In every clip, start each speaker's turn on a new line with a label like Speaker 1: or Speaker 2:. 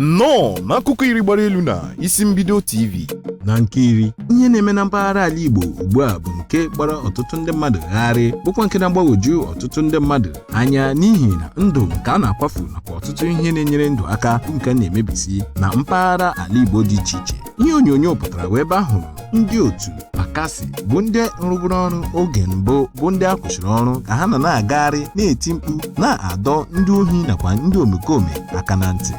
Speaker 1: nnọọ n'akụkọ iri gbara elu na isi mbido TV.
Speaker 2: Na nke iri, ihe na-eme na mpaghara ala Igbo ugbu a bụ nke gbara ọtụtụ ndị mmadụ gharị, bụkwa nke na-agbagwoju ọtụtụ ndị mmadụ anya n'ihi na ndụ nke a na-akwafu nakwa ọtụtụ ihe na-enyere ndụ aka bụ nke na-emebisi na mpaghara ala Igbo dị iche iche. Ihe onyonyo pụtara wee ebe ahụ ndị otu Akasi bụ ndị rụburu ọrụ oge mbụ bụ ndị a kwụsịrị ọrụ ka ha na-agagharị na-eti mkpu na-adọ ndị ohi nakwa ndị omekome aka na ntị.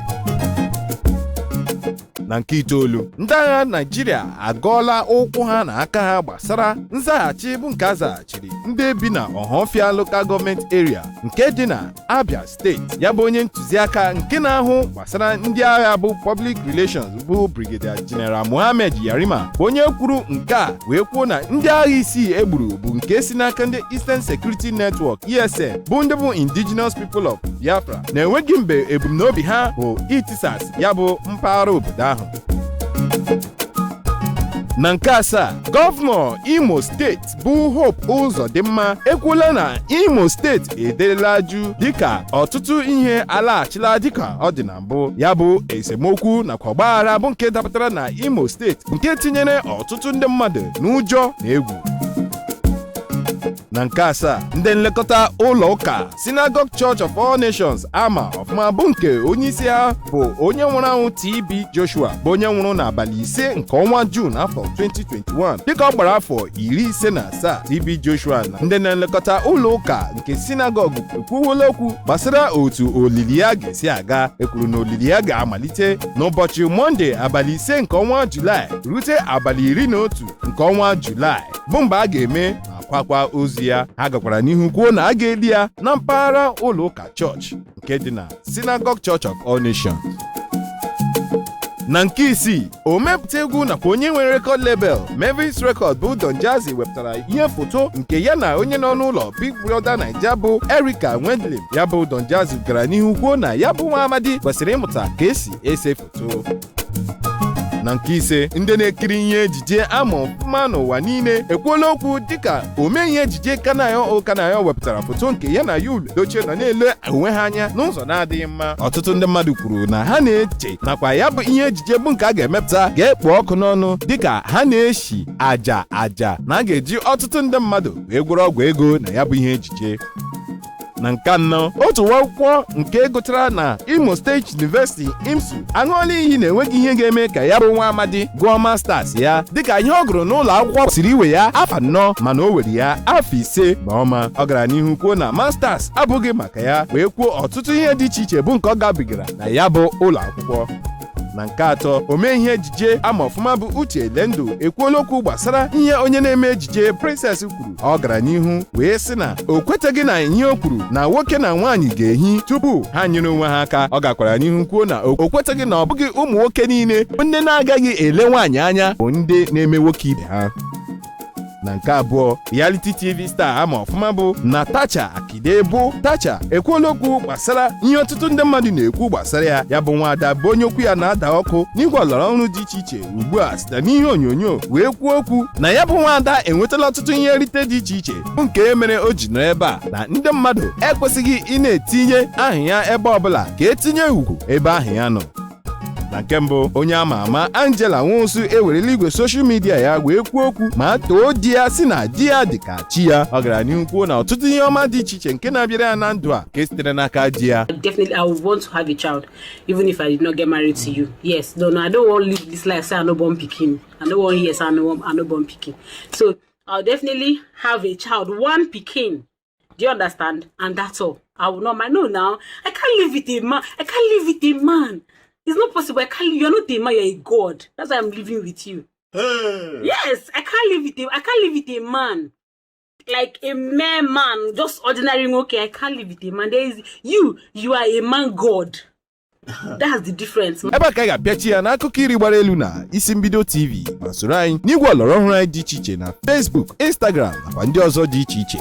Speaker 1: Na nke itoolu, ndị agha Naịjirịa agọọla ụkwụ ha na aka ha gbasara nzaghachi bụ nke a zaghachiri ndị bi na Ọhafịa Local Government Area nke dị na Abia steeti. Ya bụ onye ntụziaka nke na-ahụ gbasara ndị agha bụ Public Relations bụ Brigadier General Mohammed Yarima bụ onye kwuru nke a wee kwuo na ndị agha isii egburu bụ nke si n'aka ndị Eastern Security Network ESN bụ ndị bụ Indigenous People of Biafra na-enweghị mgbe ebumnobi ha bụ itisas ya bụ mpaghara obodo ahụ. Na nke asaa, gọvanọ Imo steeti bụ Hope Uzodimma ekwuola na Imo steeti ederela jụụ dịka ọtụtụ ihe alaghachila dịka ọ dị na mbụ. Ya bụ esemokwu nakwa ọgbaghara bụ nke dapụtara na Imo steeti nke tinyere ọtụtụ ndị mmadụ n'ụjọ na egwu. Na nke asaa, ndị nlekọta ụlọ ụka Synagogue Church of All Nations ama ọfụma bụ nke onye isi ha bụ onye nwụrụ anwụ TB Joshua bụ onye nwụrụ n'abalị 5 nke ọnwa June afọ 2021 dịka ọ gbara afọ 57. TB Joshua na ndị na-elekọta ụlọ ụka nke Synagogue ekwuola okwu gbasara otu olili ya ga-esi aga. Ekwuru na olili ya ga-amalite n'ụbọchị Mọnde abalị 5 nke ọnwa Julaị rute abalị 11 nke ọnwa Julaị bụ mgbe a ga-eme akwa ozi ya. Ha gakwara n'ihu kwuo na a ga-eli ya na mpaghara ụlọ ụka chọọchị nke dị na Synagogue Church of All Nations. Na nke isii, omepụta egwu nakwa onye nwere record label Mavis Record bụ Don Jazzy wepụtara ihe foto nke ya na onye nọ n'ụlọ Big Brother Naija bụ Erica Nwendlin. Ya bụ Don Jazzy gara n'ihu kwuo na ya bụ nwa amadi kwesịrị ịmụta ka esi ese foto. Na nke ise, ndị na-ekiri ihe ejije ama ọfụma n'ụwa niile ekwuola okwu dịka omee ihe ejije Kanayo wepụtara foto nke ya na Yul Edochie nọ na-ele onwe ha anya n'ụzọ na-adịghị mma. Ọtụtụ ndị mmadụ kwuru na ha na-eche nakwa ya bụ ihe ejije bụ nke a ga-emepụta ga-ekpo ọkụ n'ọnụ dịka ha na-eshi aja na a ga-eji ọtụtụ ndị mmadụ wee gwọrọ ọgwụ ego na ya bụ ihe ejije. Na nke anọ, otu nwa akwụkwọ nke gụchara na Imo State University IMSU aṅụọla iyi na enweghị ihe ga-eme ka ya bụ nwa amadi gụọ masters ya dịka ihe ọ gụrụ n'ụlọ akwụkwọ siri iwe ya afọ 4 mana o were ya afọ 5 ma ọma. Ọ gara n'ihu kwuo na masters abụghị maka ya wee kwuo ọtụtụ ihe dị iche iche bụ nke ọ gabigara na ya bụ ụlọ akwụkwọ. Na nke atọ, omee ihe ejije ama ọfụma bụ Uche Lendu ekwuola okwu gbasara ihe onye na-eme ejije Princess kwuru. Ọ gara n'ihu wee sị na o kweteghị na ihe o kwuru na nwoke na nwaanyị ga-ehi tupu ha nyere onwe ha aka. Ọ gakwara n'ihu kwuo na o kweteghị na ọ bụghị ụmụ nwoke niile bụ ndị na-agaghị ele nwaanyị anya bụ ndị na-eme nwoke ibe ha. Na nke abụọ, reality TV star ama ọfụma bụ Natasha Akide bụ Tacha ekwuola okwu gbasara ihe ọtụtụ ndị mmadụ na-ekwu gbasara ya. Ya bụ nwaada bụ onye okwu ya na-ada ọkụ n'igwe ọlọrọ ọhụrụ dị iche iche ugbu a site n'ihe onyonyo wee kwuo okwu na ya bụ nwaada enwetala ọtụtụ ihe nrite dị iche iche bụ nke mere o ji nọ ebe a na ndị mmadụ ekwesịghị ị na-etinye aha ya ebe ọbụla ka etinye ugwu ebe ahụ ya nọ. Na nke mbụ, onye ama ama Angela Nwosu ewerela igwe soshal midia ya wee kwuo okwu ma too di ya si na di ya dịka chi ya. Ọ gara n'ihu kwuo na ọtụtụ ihe ọma dị iche iche nke na-abịara ya na ndụ a ka sitere n'aka di ya.
Speaker 3: Definitely, I would want to have a child, even if I did not get married to you. Yes, no, I don't want to live this life say I no born pikin. I don't want yes, I no born pikin. So I'll definitely have a child, one pikin. Do you understand? And that's all. I will not mind. No, now I can't live with a man. I can't live with a man. It's not possible. You're not a man, you're a god. That's why I'm living with you. Yes, I can't live with a man. Like a mere man, just ordinary. Okay, I can't live with a man. You are a man god. That's the difference.
Speaker 1: Ebe a ka ga-apịachi ya n'akụkọ iri gbara elu na isi mbido TV ma soro anyị n'igwe ọlọrọ ọhụrụ anyị dị iche iche na Facebook, Instagram nakwa ndị ọzọ dị iche iche.